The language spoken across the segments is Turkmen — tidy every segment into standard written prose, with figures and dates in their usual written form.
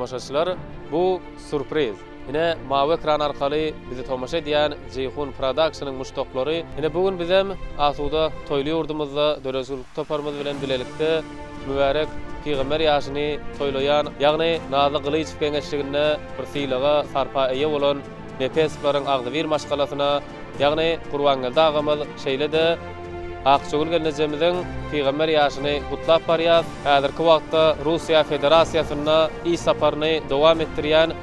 tomaşaçylar, bu surpriz. Ine, mawy ekran arkaly bizi tomaşa edýän Jeýhun Productionyň muşdaklary, ine bu gün bizem asuda toýly ýurdumyzda döredijilik toparymyz bilen bilelikde mübärek pygamber ýaşyny toýlaýan, ýagny Nazly Gylyjow geňeşliginde bir sylaga, sarpa eýe bolan Nepesowlaryň agzybir maşgalasyna, ýagny Gurbangeldi agamyz, şeýle-de Akjagül gelnejemiziň pygamber ýaşyny gutlap barýas. Häzirki wagtda Russiýa Federasiýasynda iş saparyny dowam etdirýän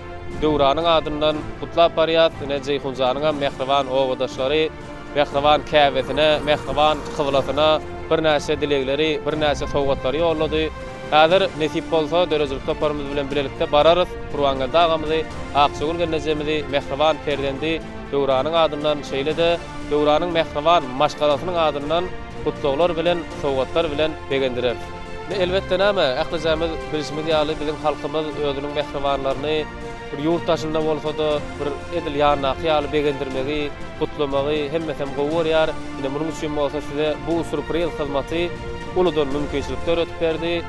Döwranyň adyndan gutlap barýas. Ine Jeýhunjanyňam mähriban obadaşlary, mähriban käbesine, mähriban kyblasyna birnäçe dilegleri, birnäçe sowgatlary ýollady. Häzir nesip bolsa döredijilik toparymyz bilen bilelikde bararys. Gurbangeldi agamyzy, Akjagül gelnejemizi, mähriban perzendi Döwranyň adyndan, şeýle-de Döwranyň mähriban maşgalasynyň adyndan gutlaglar bilen, sowgatlar bilen begendireris. Indi elbetde näme, ählijämiz bilşimiz ýaly biziň halkymyz özüniň mähribanlaryny bir ýurt daşynda bolsa-da bir edil ýanyndaky ýaly begendirmegi, gutlamagy hemmesem gowy görýär. Ine munuň üçin bolsa size bu surpriz hyzmaty uludan mümkinçilik döredip berdi.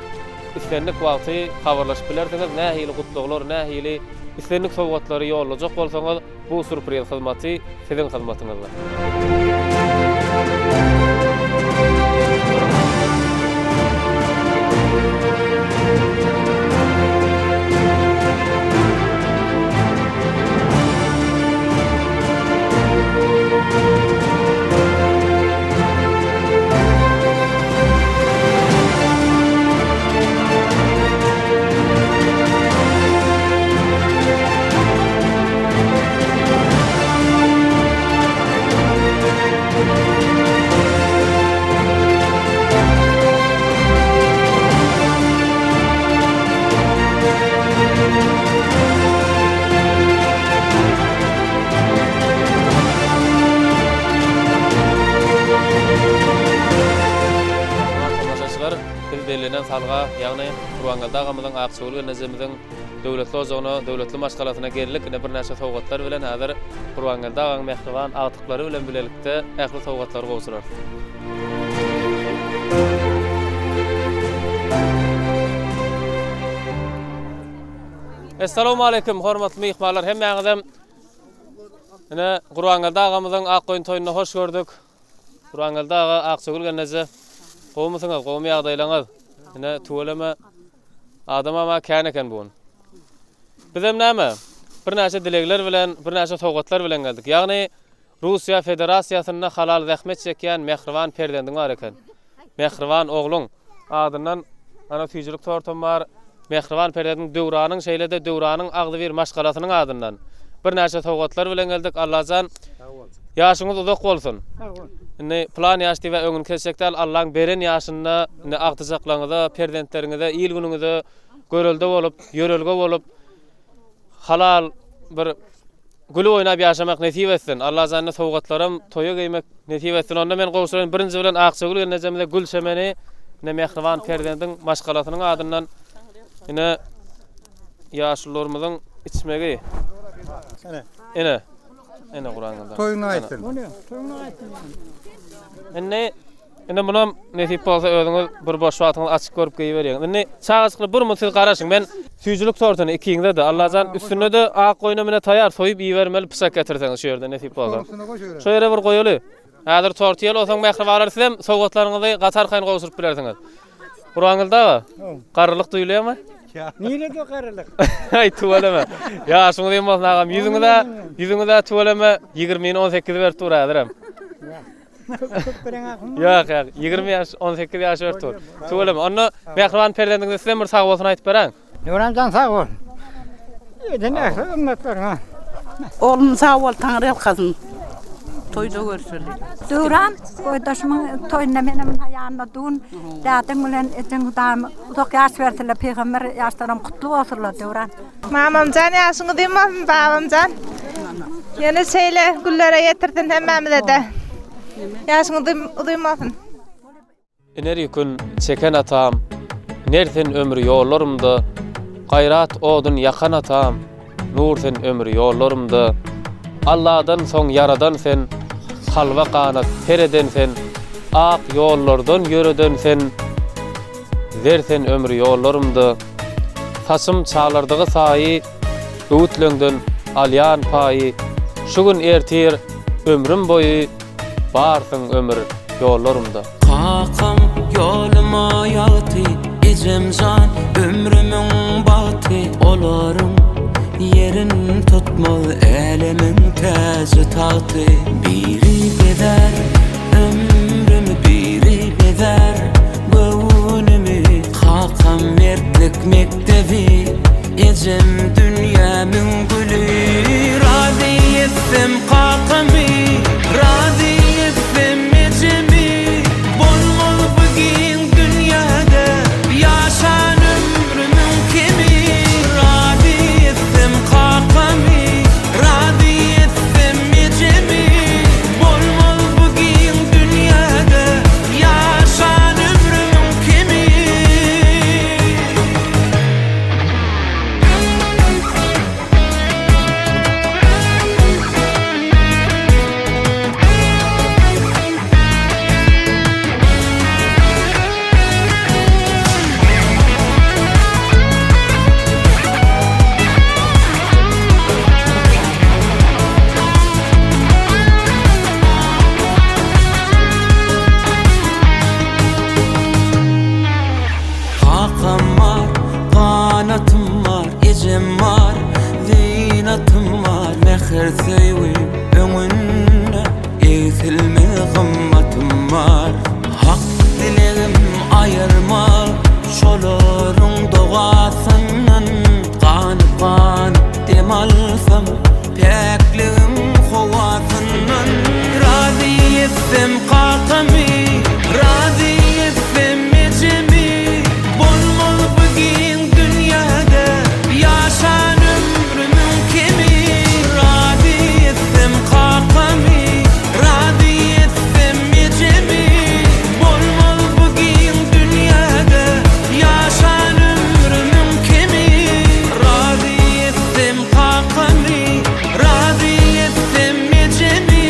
Islendik wagty habarlaşyp bilersiňiz, nähili gutlaglar, nähili islendik sowgatlary ýollajak bolsaňyz, Bu surpriz hyzmaty siziň hyzmatyňyzda. Biz bellenen salga, ýagny Gurbangeldi agamyzyň, Akjagül gelnejemiziň Döwletli ojagyna, döwletli maşgalasyna geldik. Ine birnäçe sowgatlar bilen häzir Gurbangeldi agaň mähriban agtyklary bilen bilelikde ähli sowgatlary gowşurarys. Essalawmaleýkim, hormatly myhmanlar hemmäňizem ine Gurbangeldi agamyzyň Akgoýun toýunda hoş gördük. Gurbangeldi aga, Akjagül gelneje, gowumysyňyz, gowumy ýagdaýlaryňyz? Ine tüweleme Adamam-a kän eken bu gün. Bizem näme, birnäçe dilegler bilen, birnäçe sowgatlar bilen geldik. Ýagny, Russiýa Federasiýasynda halal zähmet çekýän mähriban perzendiň bar eken. Mähriban ogluň adyndan ana süýjülik tortum bar. Mähriban perzendiň Döwranyň, şeýle-de Döwranyň agzybir maşgalasynyň adyndan birnäçe sowgatlar bilen geldik. Allajan ýaşyňyz uzak bolsun. Indi pylan ýaş diýip öňüni kesjek däl, Allaň beren ýaşynda indi agtyjaklaryňyza, perzentleriňize, il-günüňize görelde bolup, ýörelge bolup, halal bir gülüp oýnap ýaşamak nesip etsin. Allajan indi sowgatlaram toýa geýmek nesip etsin. Onda men gowşuraýyn birinji bilen Akjagül gelnejemize gül çemeni ine mähriban perzendiň maşgalasynyň adyndan ine ýaşulularymyzyň içmegi. Ine. Ine Kuranyňda. Toýuňy aýtsyn. Indi indi munam nesip bolsa özüňiz bir boş wagtyňyz açyk görüp geýiberýäňiz. Indi çagajyklar bir munt siz garaşyň. Men süýjülik tortuny ikiňize-de Allajan üstünde-de ak goýna mine taýar soýup iýibermeli pyçak getirseňiz şu ýerde nesip bolsa. Şu ýere bir goýaly. Häzir tort iýeli onsoň mähribanlar sizem sowgatlaryňyzy gaty arkaýyn gowşuryp bilersiňiz. Gurbangeldi aga, garrylyk duýulýarmy? Nirede garrylyk? Aý tüweleme. Ýaşyň uzyn bolsun agam. Ýüzüňize, ýüzüňize tüweleme 20-ni 18 berip dur häzirem. Köp beren akyň. Ýok, ýok. 20 ýaş, 18 ýaş berip dur. Tüweleme. Onda mähriban perzendiňize sizem bir sag bolsun aýdyp beräň. Nurhan jan sag bol. Eden ähli ymmatlaryňa. Oglum sag bol Taňry ýalkasyn. Toýda görüşeli. Döwran boýdaşymyň toýunda menem ynha ýanynda dun. Dädeň bilen ejeň Hudaýym uzak ýaş bersinler pygamber ýaşlaram gutly bolsunlar Döwran. Mamamjan ýaşyň uzyn bolsun babamjan. Ýene şeýle günlere ýetirsin hemmämizede. Ýaşyň uzyn bolsun. Iner ýükün çeken atam, Ner sen ömür ýollarymda, Gaýrat odun ýakan atam, Nur sen ömür ýollarymda. Alladan soň ýaradan sen, Kalba ganat per eden sen, Ak ýollardan ýöreden sen, Zer sen ömür ýollarymda. Saçym çalardygy saýy, Öwütleňden alýan paýy, Şu gün ertir ömrüm boýy Barsyň ömür ýollarymda. Kakam ýoluma ýagty, Ejemjan ömrümiň bagty, Olaryň ýerin tutmaz älemiň täji-tagty. Biri bezär ömrümi, biri bezär göwnümi, Kakam mertlik mekdebi, Ejem dünýämiň güli. Razy etsem kakamy, Razy etsem ejemi, Bolmaz bu giň dünýäde Ýaşan ömrümiň kemi. Razy etsem kakamy, Razy etsem ejemi, Bolmaz bu giň dünýäde Ýaşan ömrümiň kemi. Kakam bar, ganatym bar, ejem bar, zynatym bar, Mähir söýgim öňünde egsilmez gymmatym bar. Hak dilegim aýyrma şolaryň dogasyndan, Ganyp-ganyp dem alsam päkligiň howasyndan. Razy etsem kakamy, razy etsem ejemi, Bolmaz bu giň dünýäde ýaşan ömrümiň kemi. Razy etsem kakamy, razy etsem ejemi, Bolmaz bu giň dünýäde ýaşan ömrümiň kemi. Razy etsem kakamy, razy etsem ejemi,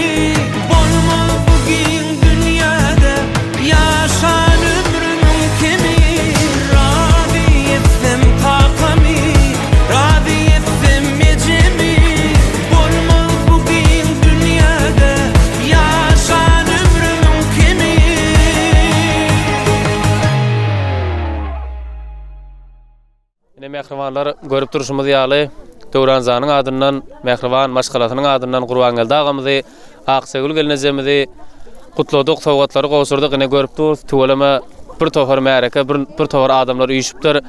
Bolmaz bu giň dünýäde ýaşan ömrümiň kemi. Razy etsem kakamy, razy etsem ejemi, Bolmaz bu giň dünýäde ýaşan ömrümiň kemi. Ine mähribanlar görüp durşumyz ýaly Döwranjanyň adyndan mähriban maşgalasynyň adyndan Gurbangeldi agamyzy Aksögül gelnejemizi gutladyk sowgatlary gowşurdyk ine görüp durus tüweleme bir topar märeke bir bir topar adamlar üýşüpdir.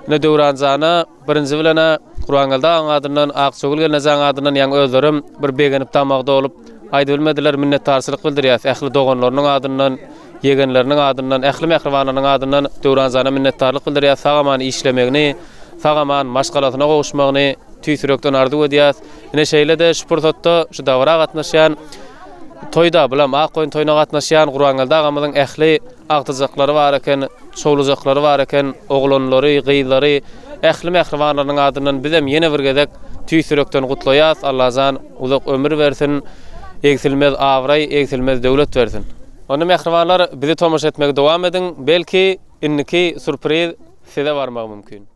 Ine Döwranjana birinji bilenä Gurbangeldi agaň adyndan Aksögül gelnejäň adyndan ýaňy özlerem bir begenip damagy dolup aýdybilmediler minnetdarçylyk bildirýäs ähli doganlarynyň adyndan Ýegenleriniň adyndan, ähli mähribanlarynyň adyndan Döwranjana minnetdarlyk bildirýäs, sag-aman işlemegini, sag-aman maşgalasyna gowuşmagyny tüýs ýürekden arzuw edýäs. Ine şeýle-de şu pursatda şu dabara gatnaşýan, toýda, bulam ak goýun toýuna gatnaşýan Gurbangeldi agamyzyň ähli agtyjaklary bar eken, çowlujaklary bar eken, oglanlary, gyzlary, ähli mähribanlarynyň adyndan bizem ýene bir gezek tüýs ýürekden gutlaýas, Allajan uzak ömür bersin, egsilmez abraý, egsilmez döwlet bersin. Onda mähribanlar bizi tomaşa etmegi dowam ediň, belki indiki surpriz size barmagy mümkin.